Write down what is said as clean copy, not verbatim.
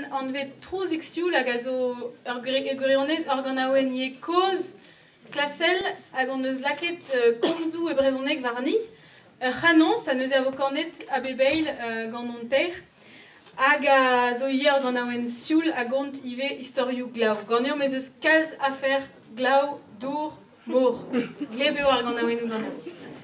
ganaouenn anvet Trouzig sioul hag a zo ur gwirionez ur ganaouenn ivez kozh, klasel, hag hon eus lakaet komzoù e brezhoneg warni. Ur c'hanoñs ha neuze a vo kanet a bep eil gant hon teir. Hag a zo ivez ur ganaouenn sioul a gont ivez istorioù glav. Ganeomp ez eus kalz afer glav, dour, mor. Gleb eo ar ganaouennoù ganeomp.